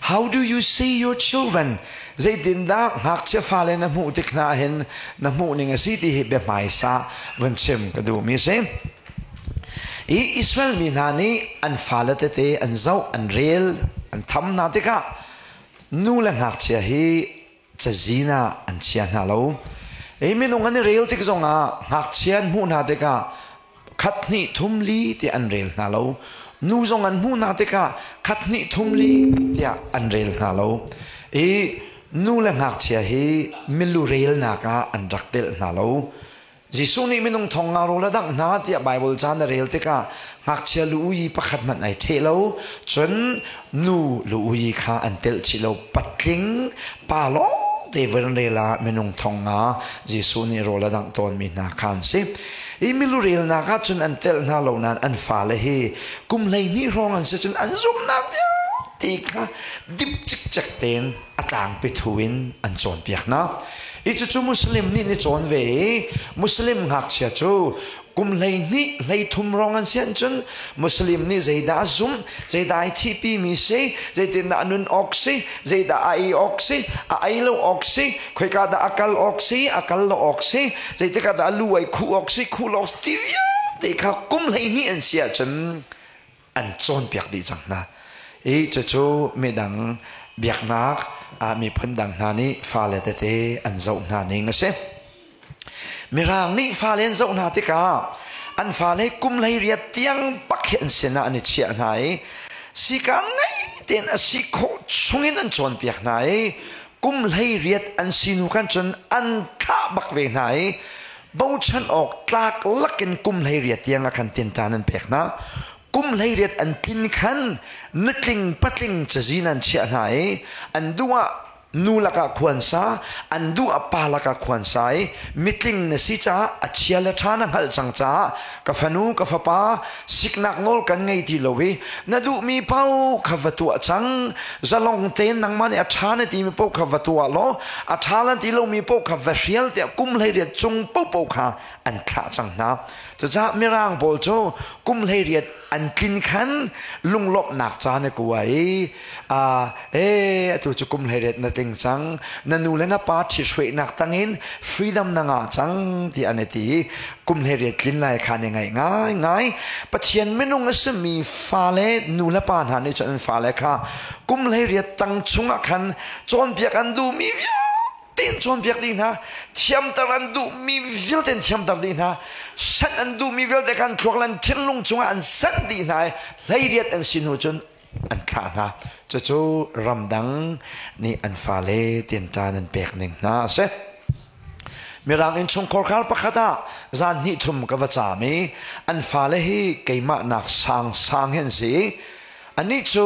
How do you see your children? Zeitindah ngakchia fale na hmuh tik hna hin na hmuh ning a si ti hi biahmaisa vun chim ka duhmi a si. I Israel mi hna nih an fale tete an zoh, an rel, an tham hna tikah nu le ngakchia hi cazin ah an chia hna lo. I minung an i rel tik zongah ngakchia an hmuh hna tikah khat hnih thum li tiah an rel hna lo. Nu zong an hmuh hna tikah khat hnih thum li tiah an rel hna lo. I nu le ngakchia hi milu relnak ah an rak telh hna lo. Jesuh nih minung thong nga rawl a dangh hna tiah Baibal ca na rel tikah ngakchia lu ui pakhat hmanh ai ṭheh lo. Cun nu lu ui kha an telh chih lo. Patling pa lawng te van rel ah minung thong nga Jesuh nih rawl a dangh tawnmi hna kha an si. Hi milu relnak ah cun an telh hna lo nain an fale hi kum 12 hrawng an si cun an zumhnak vialte kha dip cikcek tein a tlangpi thu in an cawnpiak hna. Hi cucu Muslim nih ni cawn ve i Muslim ngakchia cu kum 12 13 rong an si ahcun Muslim nih zeidah a zumh, zeidah ai thihpi mi si, zeitindah a nun awk si, zeidah a ei awk si, a ei lo awk si, khoika dah a kal awk si, a kal lo awk si, zeitikah dah a lu ai khuh awk si, khuh lo awk si, ti vialte kha kum 12 an si ahcun an cawnpiak dih cang hna. I cucu midang biaknak ah miphun dang hna nih fale tete an zoh hna ning a si. Mirang nih fale an zoh hna tikah an fale kum 18 tiang bak hi an sinah an i chiah hna i sika ngei tein a si khawh chungin an cawnpiak hna i kum 18 an si hnu khan cun an thlah bak ve hna i bochan awk tlak lakin kum 18 tiang ah khan tinṭan an pek hna. Kum 18 an tlin khan nutling patling cazin an chiah hna i an duh ah nu lakah khuansa, an duh ah pa lakah khuansa i mitling na si caah a chia le ṭha na hngalh cang caah ka fanu ka fapa siknak nawl kan ngei ti lo i na duhmi paoh kha va tuah cang zalong tein nangmah nih a ṭha na timi paoh kha va tuah law a ṭha lan ti lomi paoh kha va hrial tiah kum 18 cung paohpaoh kha an thlah cang hna. Cucaah Mirang pawl cu kum 18 an tlin khan lunglawmhnak caan a kua i e atu cu kum 18 na tling cang na nu le na pa ṭhithruainak tangin freedom na ngah cang ti an i ti i kum 18 tlin lai kha ni ngaih ngai ngai. Pathian minung a simi fale nu le pa hna nih cun an fale kha kum 18 tang chungah khan cawnpiak an duhmi vialte in cawnpiak dih hna, thiamter an duhmi vialte in thiamter dih hna, sanh an duhmi vialte khan thluak le an thinlung chungah an sanh dih hna i 18 an si hnu cun an thlah hna. Cucu ramdang nih an fale tinṭan an pek ning hna a si. Mirang innchungkhar khar pakhat ah zan hnih thum ka va caam i an fale hi keimah nak sang sang hi an si. Anih cu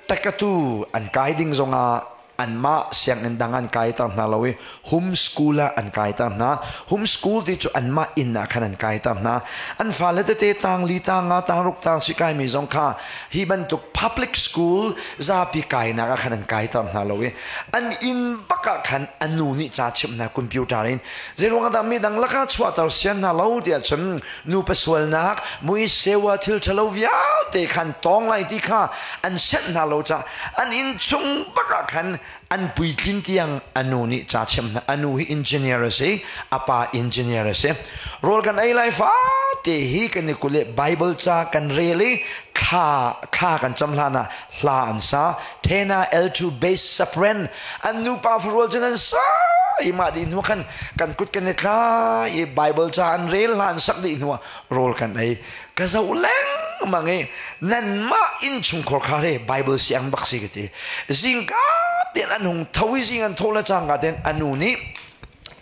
tekatu an kai ding zongah anmah sianginn dang an kaiter hna lo i home school ah an kaiter hna. Home school ti cu anmah inn ah khan an kaiter hna. An fale tete tang li, tang nga, tang ruk, tang si kaimi zong kha hi bantuk public school zapi kainak ah khan an kaiter hna lo i an inn bak ah khan an nu nih ca chimh hna computer in. Zeiruang dah midang lakah chuahter sian hna lo tiah cun nupa sualnak mui sewa thil ṭhalo vialte khan tawng lai ti kha an senh hna lo caah an inn chung bak ah khan an puitlin tiang a nu nih ca chimh hna. A nu hi engineer a si, a pa engineer a si. Rawl kan ei lai fate hi kan i kul i Bible ca kan rel i thla thla kan cam hlan ah hla an sa, tenor, L2, bass, sopran. An nupa farual cun an sa i mah dih hnu khan kan kut kan i tlai i Bible ca an rel, hla an sak dih hnu ah rawl kan ei. Ka zoh lengmang i nanmah innchungkhar kha re Bible siang bak si ka ti. Zingka tein an hung tho i zing an tho le cangka tein a nu nih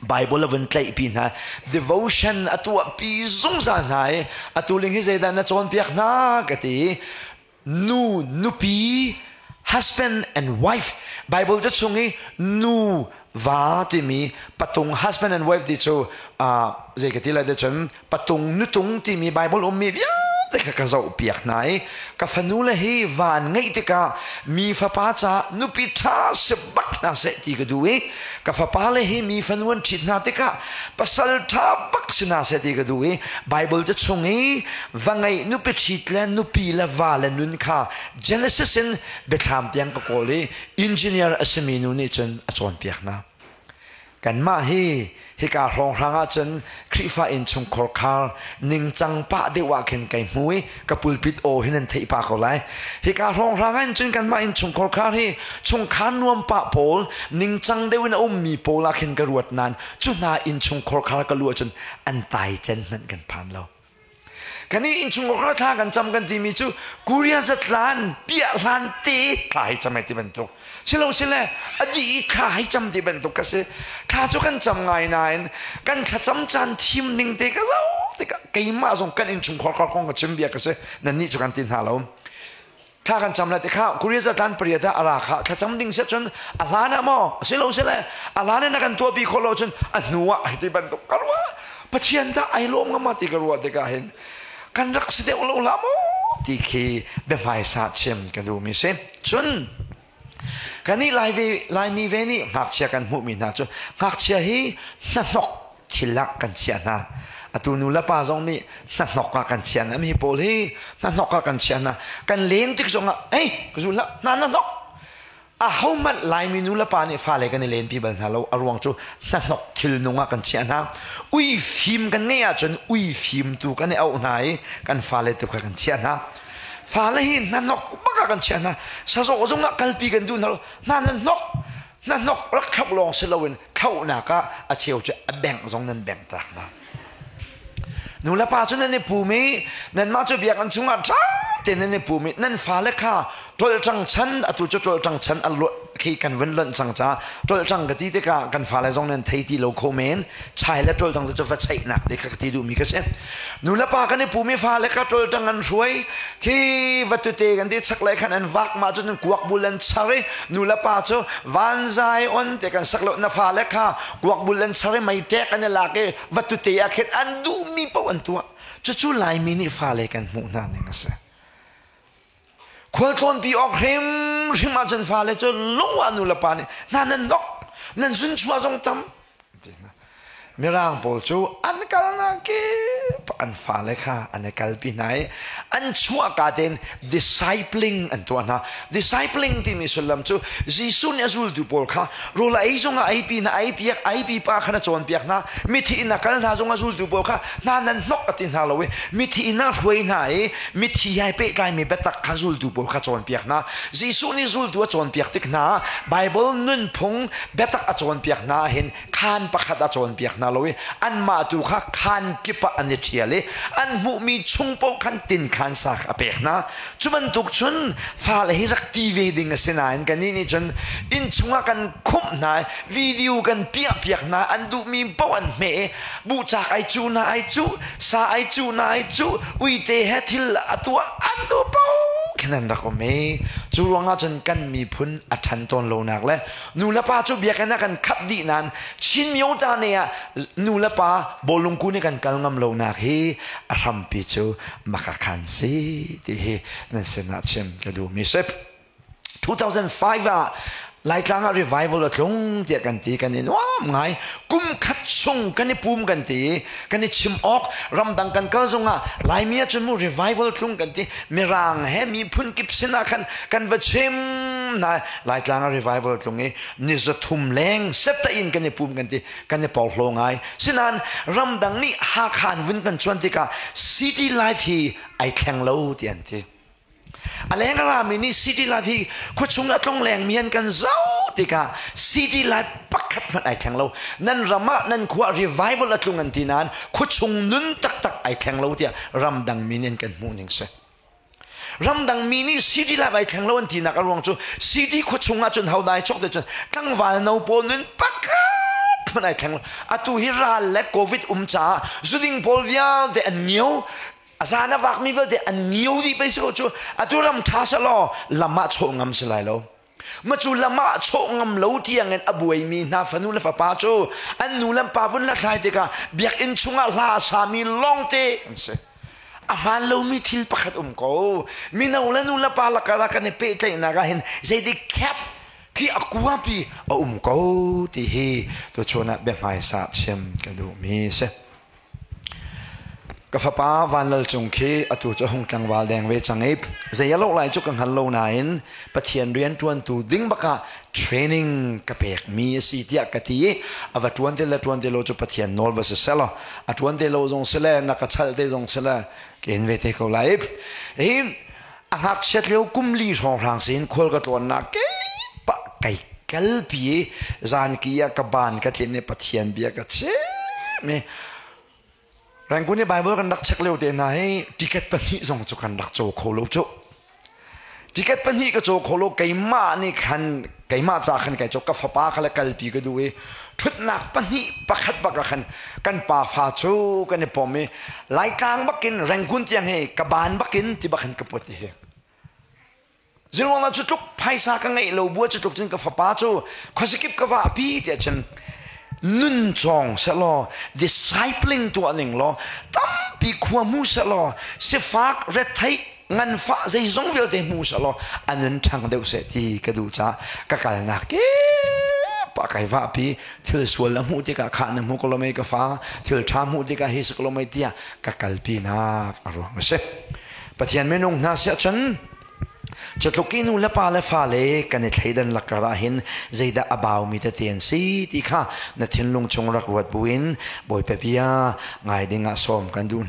Bible a vun tlaihpi hna, devotion a tuahpi zungzal hna i atu ling hi zeidah na cawnpiak hna ka ti. Nu nupi, husband and wife, Bible te chung i nu va timi patung, husband and wife ti cu zei ka ti lai te cun patung nutung timi Bible ummi vialte. Vialte kha ka zohpiak hna i ka fanule hi van ngeih tikah mi fapa caah nupi ṭha si bak hna seh ti ka duh i ka fapale hi mi fanu an ṭhit hna tikah pasal ṭha bak si hna seh ti ka duh i Baibal te chung i va ngeih nupi ṭhit le nupi le va le nun kha Genesis in biathlam tiang ka kawl i engineer a simi nu nih cun a cawnpiak hna. Kanmah hi hika hrawnghrang ahcun Khrihfa innchungkhar khar ningcang pah deuh ah khin kai hmu i ka pulpit aw hin an theih pah ko lai. Hika hrawnghrang ah cun kanmah innchungkhar khar hi chungkhar nuam pah pawl ningcang deuh in a ummi pawl ah khin ka ruat nain cu hna innchungkhar khar ka lu ahcun an tai cen hmanh kan phan lo. Kan i innchungkhar thla kan cam kan timi cu Korea zatlan piah hlan te thla hei cam ai ti bantuk silo sile a dih i thla hei cam ti bantuk ka si. Thla cu kan cam ngai nain kan thlacam caan thim ning te ka zoh tikah keimah zong kan innchungkhar khar kong ka chim bia ka si. Nannih cu kan ti hna lo. Thla kan cam lai te kha Korea zatlan pariat ah a ra kha thlacam ding set cun a hlan ah maw silo sile a hlan in a kan tuahpi khawh lo cun a hnu ah hei ti bantuk ka ruah. Pathian dah ai lawm ngam ma ti ka ruah tikah hin kan rak si deuh lo la maw ti khi biahmaisa chim ka duhmi si. Cun kanih lai ve Laimi ve nih ngakchia kan hmuhmi hna cu ngakchia hi hnahnok thil ah kan chiah hna. Atu nu le pa zong nih hnahnok ah kan chiah hna. Mi pawl hi hnahnok ah kan chiah hna. Kan len tik zongah ei ka zul hlah hna hnahnok ahohmanh Laimi nu le pa nih fale kan i lenpi bal hna lo. A ruang cu hnahnok thil nung ah kan chiah hna. Ui fim kan ngeih ahcun ui fim tu kan i auh hna i kan fale tu kha kan chiah hna. Fale hi hnahnok bak ah kan chiah hna. Sazawh zong ah kalpi kan duh hna lo. Hna hnahnok hnahnok rak thlauh lawng si loin thlauhnak ah a cheu cu a bengh zong nan bengh tak hna. Nu le pa cu nan i pum i nanmah cu biakinn chungah ṭha tein nan i pum i nan fale kha ṭolṭang chan atu cu ṭolṭang chan a khi kan vun lonh cang caah ṭolṭang ka ti tikah kan fale zong nan thei ti lo kho men. Chai le ṭolṭang cu va cheihnak te kha ka ti duhmi ka si. Nu le pa kan i pum i fale kha ṭolṭang an hruai khi va tute kan ti chaklei khan an vak mah cun kuak bul an char i nu le pa cu vanzai on te kan sak lo na fale kha kuak bul an char i mei ṭek an i lak i va tute ah khin an duhmi paoh an tuah. Cucu Laimi nih fale kan hmuh hna ning a si. Khualtlawnpi awk hrimhrim ahcun fale cu lung ah nu le pa nih hna nan nok nan zun chuah zong tam ti hna. Mirang pawl cu an kalnak kip an fale kha an i kalpi hna i an chuahka tein discipling an tuah hna. Discipling timi sullam cu Jesuh nih a zultu pawl kha rawl a ei zongah eipi hna, ei piak, eipi pa khan a cawnpiak hna. Mithi inn a kal hna zongah zultu pawl kha hna nan hnok a ti hna lo i mithi inn ah hruai hna i mithi hai pehtlaimi biatak kha zultu pawl kha cawnpiak hna. Jesuh nih zultu a cawnpiak tik hna Bible nunphung biatak a cawnpiak hna hin khaan pakhat a cawnpiak hna lo i anmah tu kha khaan kip ah an i ṭhial i an hmuhmi chung paoh khan tinkhaan sa kha a pek hna. Cu bantuk cun fale hi rak ti ve ding a si nain kannih nih cun inn chungah kan khumh hna i video kan piahpiak hna. An duhmi paoh an hmeh i buhcak ai cuh na ai cuh, sa ai cuh na ai cuh, uite he thil a tuah an duh paoh khin an rak um i cu ruangah cun kan miphun a ṭhan tawn lonak le nu le pa cu biakinn ah kan khap dih nain Chin Myota ne ah nu le pa bawlung kun i kan kal ngam lonak hi a hrampi cu makakhan si ti hi nan sinah chim ka duhmi si. 2005 ah Laitlang ah revival a tlung tiah kan ti kan i nuam ngai. Kum khat chung kan i pum kan ti kan i chim awk ramdang kan kal zongah Laimi ah cun mu revival tlung kan ti Mirang he miphun kip sinah khan kan va chim na Laitlang ah revival tlung i ni 300 leng septa in kan i pum kan ti kan i porhlaw ngai. Sinain ramdang nih Hakha in vun kan cuan tikah city life hi ai thleng lo ti an ti. A leng a rami nih city life hi khuachung a tlong lengmi an kan zoh tikah city life pakhat hmanh ai thleng lo. Nan ram ah nan khua revival a tlung an ti nain khuachung nun taktak ai thleng lo tiah ramdang mi nih an kan hmuh ning si. Ramdang mi nih city life ai thleng lo an tinak a ruang cu city khuachung ah cun hodai chok te cun tlangval no pawl nun pakhat hmanh ai thleng lo. Atu hi ral le covid um caah zuding pawl vialte an ngio a zan a vakmi vialte an ngio dih pei si ko cu. Atu ram ṭha selaw lam ah chawh ngam si lai lo. Ma cu lam ah chawh ngam lo tiangin a buaimi hna fanu le fapa cu an nu le pa vun hlathlai tikah biakinn chungah hla a sami lawngte an si. A hmaan lomi thil pakhat um ko. Mino le nu le pa lakah kan i pehtlaihnak ah hin zeiti khep khi a kuapi a um ko ti hi tuchun ah biahmaisa chim ka duhmi si. Ka fapa Vanlal Cung khi atu cu hung tlangval deng ve cang i zei a loh lai cu ka hngal lo nain Pathian rian ṭuantu ding bakah training ka pekmi a si tiah ka ti i a va ṭuan te le ṭuan te lo cu Pathian nawl va si selaw a ṭuan te lo zong si le na ka chalh te zong si le ken ve te ko lai. Hi a ngakchiat lio kum li hrawnghrang sin khual ka tlawnnak ke pa kai kalpi i zan ki ah ka ban ka tlin i Pathian bia ka chim i Rangoon i Bible kan rak check lio te hna hi ticket pahnih zong cu kan rak caw kho lo cu. Ticket pahnih ka caw kho lo, keimah nih khan keimah ca khan kai caw, ka fapa kha le kalpi ka duh i thutnak pahnih pakhat bak ah khan kan pa fa cu kan i pom i Laitlang bakin Rangoon tiang hi ka ban bakin ti bak khan ka put hi. Ziruangah cu tluk phaisa ka ngeih lo bua, cu tluk cun ka fapa cu khuazakip ka vahpi tiah cun nun cawng sehlaw, discipling tuah ning law, tampi khua hmu sehlaw, sifak retheih nganfah zeizong vialte hmu sehlaw a nun ṭhang deuh seh ti ka duh caah ka kalnak kip ah kai vahpi. Thil sual na hmuh tikah khah na hmu ko lo mei ka fa, thil ṭha hmuh tikah hi si ko lo mei tiah ka kalpi nak a ruang a si. Pathian minung hna siah cun cutluk i nu le pa le fale kan i thleidan lakar ah hin zeidah a baumi tete an si ti kha na thinlung chung rak ruat buin Bawipa bia ngai ding ah sawm kan duh hna.